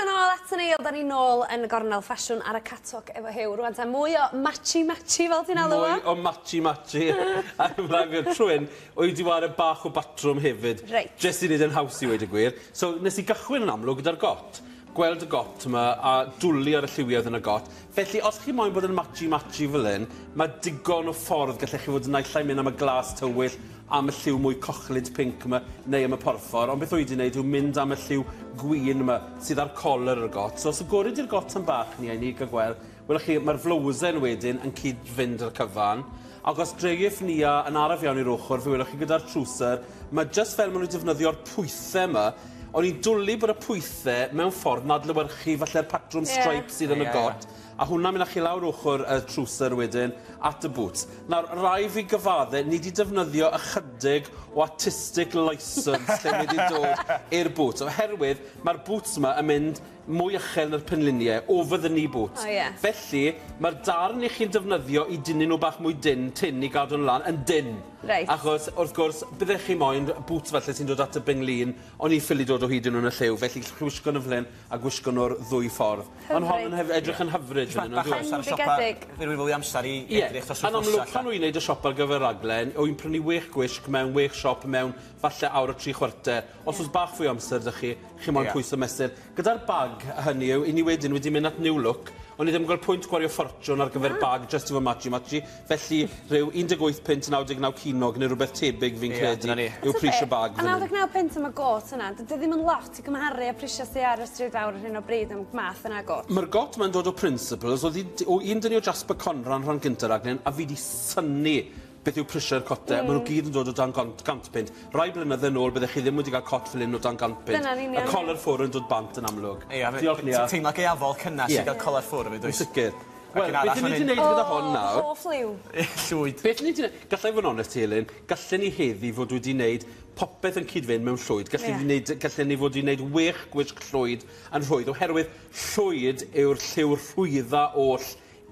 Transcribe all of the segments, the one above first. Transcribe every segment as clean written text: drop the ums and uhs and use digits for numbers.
Croeso nôl at y Neil, da ni nôl yn y gornel ffasiwn ar y catwalk efo Huw. Rwan ta mwy o matchy matchy fel ti'n alw fo? Mwy o matchy matchy. A ymlaen fi trwyn, wy di ware bach o batrwm hefyd. Reit. Jyst i neud e'n haws i weud y gwir. So nes i gychwyn yn amlwg gyda'r got. Gweld y got 'ma a dwli ar y lliwie o'dd yn y got. Felly os chi moyn bod yn matchy matchy fel 'yn, ma' digon o ffordd gallech chi fod naill ai mynd am y glas tywyll, am y lliw mwy cochlyd pinc 'ma, neu am y porffor, ond beth wy 'di neud yw mynd am y lliw gwyn 'ma sydd ar coler yr got. So os agorid i'r got am bach ni a i ni ga'l gweld, welwch chi ma'r flowsen wedyn yn cyd-fynd â'r cyfan. Ac os dreiff Nia yn araf iawn i'r ochor, fe welwch chi gyda'r trwser, ma' jyst fel ma' nhw'n defnyddio'r pwythe 'ma, o'n i'n dwli bod y pwythe mewn ffordd yn adlewyrchu falle'r patrwm stripes sydd yn y got, a hwnna'n mynd â chi lawr ochor y trwser wedyn at y boots. Nawr, rai' fi gyfadde, ni 'di defnyddio ychydig o artistic licence lle ni 'di dod i'r boots, oherwydd ma'r boots 'ma yn mynd mwy uchel na'r penlinie, over the knee boots. O ie. Felly, ma'r darn 'ych chi'n defnyddio i dynnu nhw bach mwy dyn, tyn i gadw nhw lan, yn dynn. Reit. Achos, wrth gwrs, byddech chi moyn boots falle sy'n dod at y benglin, ond ni ffili dod o hyd i nhw yn y lliw, felly gallwch chi wisgo nhw fel hyn a gwisgo nhw'r ddwy ffordd. Ond hon yn edrych yn hyfryd fan hyn, on'd yw e? Bach amser siopa, Bendigedig. fe rwy'n fwy amser i edrych dros Yn amlwg, wythnosau. pan wy'n neud y siop ar gyfer raglen, wy'n prynu wech gwisg mewn wech siop mewn falle awr a tri chwarter. Os o's bach fwy o amser 'da chi, chi moyn pwyso mesur. Gyda'r bag, hynny yw, 'yn ni wedyn wedi mynd at New Look, o'n i ddim yn gweld pwynt gwario ffortiwn ar gyfer bag jyst i fod matchy matchy, felly rhyw 18 punt 99 ceiniog neu rhywbeth tebyg fi'n credu yw pris y bag A fan hyn. 99 punt am y got yna, dydy ddim yn lot i gymharu â prisiau sy ar y stryd fawr ar hyn o bryd am math yna o got. Mae'r got ma'n dod o Principles, oedd hi o un dyn ni o Jasper Conran rhan gynta'r raglen, a fi di synnu beth yw prisiau'r cote, mm. maen nhw gyd yn dod o dan 100 punt. Rai blynydde nôl byddech chi ddim wedi cael cot fel hyn o dan 100 punt. Dyna'n union. Y coler ffwr yn dod bant yn amlwg. Ia, Diolch Nia. Teimlo gaeafol cynnes i gael coler ffwr efyd, Yn oes? sicr. Ac Wel, un arall beth ni fan wedi hyn. wneud gyda hon nawr... O, hoff liw. Llwyd. Beth ni 'di ne- Galla i fod yn onest Elin, gallen ni heddi fod wedi wneud popeth yn cyd-fynd mewn llwyd. Gallen ni wneud, gallen ni fod wedi wneud wech gwisg llwyd yn rhwydd, oherwydd llwyd yw'r lliw rhwydda oll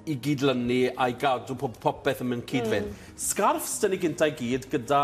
i gydlynu a i gadw pob, popeth yn mynd cyd-fynd. Sgarffs 'da ni gynta i gyd gyda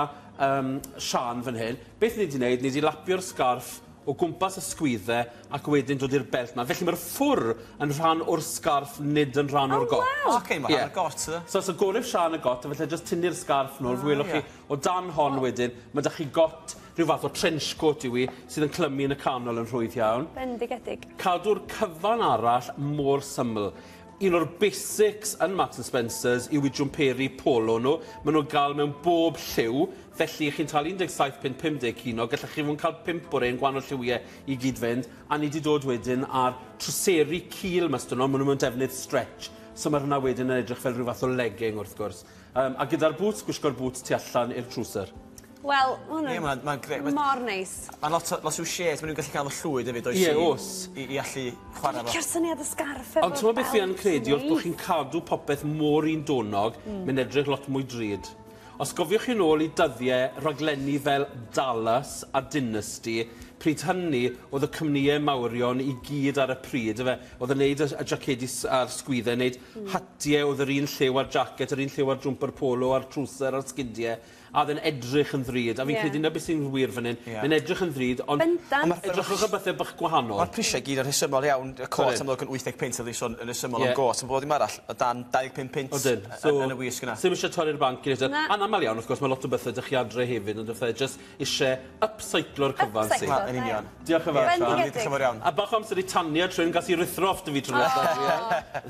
Siân fan hyn. Beth ni 'di wneud, ni 'di lapio'r sgarff o gwmpas y sgwydde ac wedyn dod i'r belt 'ma. Felly mae'r ffwr yn rhan o'r sgarff, nid yn rhan o'r got. waw! Ocê, ma' rhan o'r got yw e? So os agorif Siân y got, a falle jyst tynnu'r sgarff nôl, fe welwch chi o dan hon wedyn, ma' 'da chi got, rhyw fath o trench coat yw 'i, sydd yn clymu yn y canol yn rhwydd iawn. Bendigedig. Cadw'r cyfan arall mor syml. Un o'r basics yn Marks and Spencer's yw i jwmperi polo nhw. Maen nhw'n gael mewn bob lliw, felly chi'n talu 17 punt 50 ceiniog, gallech chi fod yn cael pump o'r un gwahanol lliwiau i gyd fynd, a ni wedi dod wedyn ar trwseri cul mas 'da nhw, maen nhw mewn defnydd stretch. So mae hwnna wedyn yn edrych fel rhyw fath o legging wrth gwrs. A gyda'r boots, gwisgo'r boots tu allan i'r trwser. Wel, ma' hwnna'n Ie, ma'n ma'n grêt. mor neis. Ma' lot o lot o shades ma' nhw'n gallu cael efo llwyd hefyd oes? Ie, oes. I allu chwarae fo. Licio'r syniad y sgarff efo'r Ond ti'n gwbod beth fi yn belt, credu, wrth bod neis. chi'n cadw popeth mor undonog, mae'n edrych lot mwy drud. Os gofiwch chi nôl i dyddiau raglenni fel Dallas a Dynasty, pryd hynny oedd y cwmnïau mawrion i gyd ar y pryd, yfe? Oedd yn neud y jacedi a'r sgwyddau, neud hatiau, oedd yr un lliw a'r jacket, yr un lliw a'r jwmper polo, a'r trwser a'r sgidiau, a oedd yn edrych yn ddrud. A fi'n credu 'na beth sy'n wir fan hyn, mae'n edrych yn ddrud, ond Bendant. Ond ma'r edrychwch ar bethau bach gwahanol. Ma'r prisiau gyd yn rhesymol iawn, y cot Ydyn. amlwg yn 80 punt oedd sôn yn rhesymol am got, ond bob dim arall o dan 25 punt Odyn. yn y wisg yna. Sim eisiau torri'r banc i neud e. Na. A'n aml iawn, wrth gwrs, mae lot o bethau 'da chi adre hefyd, ond wrth e, jyst eisiau upcyclo'r cyfan sydd. Upcyclo, Yn union. da iawn. Diolch yn fawr, Siân. Bendigedig. Diolch yn fawr iawn. A bach o amser i Tania trwy'n gas i ruthro off dy fi trwy nesaf.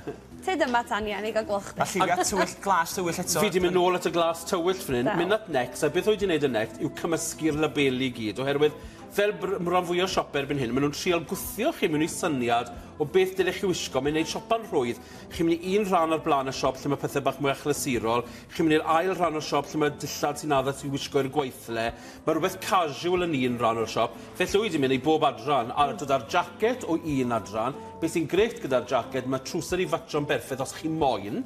Tyd yma, Tania, ni gael gweld chdi. A lliwiau tywyll, glas tywyll eto. Fi di mynd nôl at y glas tywyll fan hyn, Del. mynd at Next, a beth wyt ti'n neud yn Next yw cymysgu'r labeli i gyd, oherwydd fel rhan fwy o siopau erbyn hyn, maen nhw'n trial gwthio chi mewn i syniad o beth dylech chi wisgo. Mae'n neud siopa'n rhwydd. Chi'n mynd i un rhan ar blaen y siop lle mae pethau bach mwy achlysurol, chi'n mynd i'r ail rhan o'r siop lle mae dillad sy'n addas i wisgo i'r gweithle. Mae rhywbeth casual yn un rhan o'r siop. Felly wyt ti'n mynd i bob adran a dod â'r jacket o un adran. Beth sy'n grêt gyda'r jacket, mae trwser i fatsio'n berffaith os chi moyn.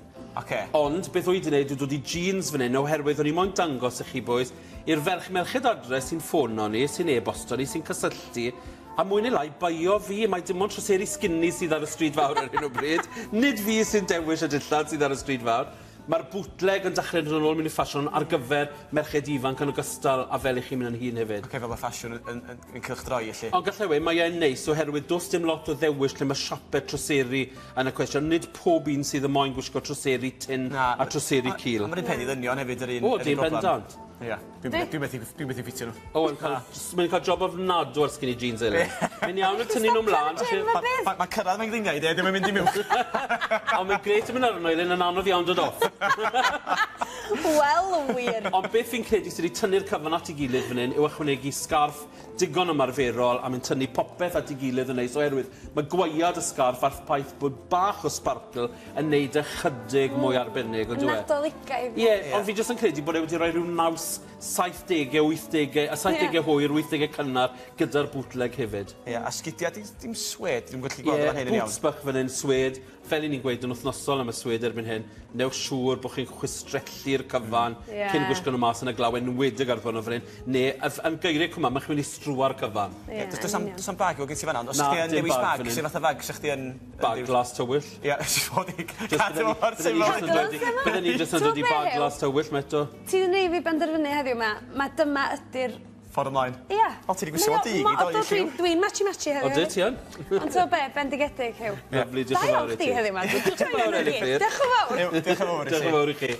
Ond beth wyt ti'n neud yw dod i jeans fan hyn, oherwydd o'n i moyn dangos i chi boys, i'r ferch merched adre sy'n ffono ni, sy'n e-bosto ni, sy'n cysylltu, a mwy neu lai baio fi, mae dim ond trwseri skinny sydd ar y stryd fawr ar hyn o bryd. Nid fi sy'n dewis y dillad sydd ar y stryd fawr. Mae'r bootleg yn dechrau dod yn ôl mewn i ffasiwn ar gyfer merched ifanc yn ogystal â fel i chi'n mynd yn hŷn hefyd. Oce, fel mae ffasiwn yn cylchdroi, felly. Ond gallai weud, mae e'n neis oherwydd does dim lot o ddewis lle mae siape troseri yn y cwestiwn. Nid pob un sydd yn moyn gwisgo troseri tyn a troseri cul. A mae'r un peth i ddynion hefyd, yr un O, yr un dim broblem. Bendant. Ie. Dwi'n methu ffitio nhw. O, mae'n cael job ofnadw ar skinny jeans Elin. Mae'n iawn y tynnu nhw mlaen. Stop felly- ma' beth? Mae cyrraedd mae'n gliniau, de, ddim yn mynd i mewn. Ond mae'n grêt yn mynd arno, Elin, yn anodd iawn dod off. Wel, wir. Ond beth fi'n credu sydd wedi tynnu'r cyfan at ei gilydd fan hyn yw ychwanegu sgarff digon ymarferol a mae'n tynnu popeth at ei gilydd yn neis oherwydd mae gwaead y sgarff a'r ffaith bod bach o sparkle yn neud ychydig mwy arbennig, on'd yw e? Nadoligaidd. Ie, ond fi jyst yn credu bod e wedi rhoi rhyw naws 70au, 80au, a 70au hwyr, 80au cynnar gyda'r bootleg hefyd. Ie, a sgidiau, dim suede, dwi'n gallu gweld Ie, fan hyn yn iawn. Boots bach fan hyn, suede. Fel i ni'n gweud yn wythnosol am y suede erbyn hyn, newch siŵr bod chi'n chwistrellu'r cyfan cyn gwisgo nhw mas yn y glaw, enwedig ar ddwrnod fan hyn. Neu, yn geiriau cwma, mae chi'n mynd i strwa'r cyfan. Ie, Does yn union. Does am bag o gen ti fan'na, ond os Na, chdi yn dim dewis bag bag, fan hyn. sy'n fath o fag sy'ch chi yn Bag glas tywyll. Ie, sy'n fod i Just cadw mor bydden ni syml. jyst yn dod i- bydden ni jyst yn dod i bag glas tywyll, meto. Ti'n neud fi benderfynu heddiw ma, mae dyma ydy'r Ffordd ymlaen. Ia. O, ti 'di gwisgo fo du i gyd, do, i lliw. Dwi'n matchy-matchy heddiw. O, dy ti yn? Ond ti'n be, bendigedig, Huw. Lyfli, Da diolch yn iawn fawr i chdi ti. heddiw ma. Diolch yn fawr, Elin Fflur. Diolch yn fawr. Diolch yn fawr i Diolch chi. yn fawr i chi.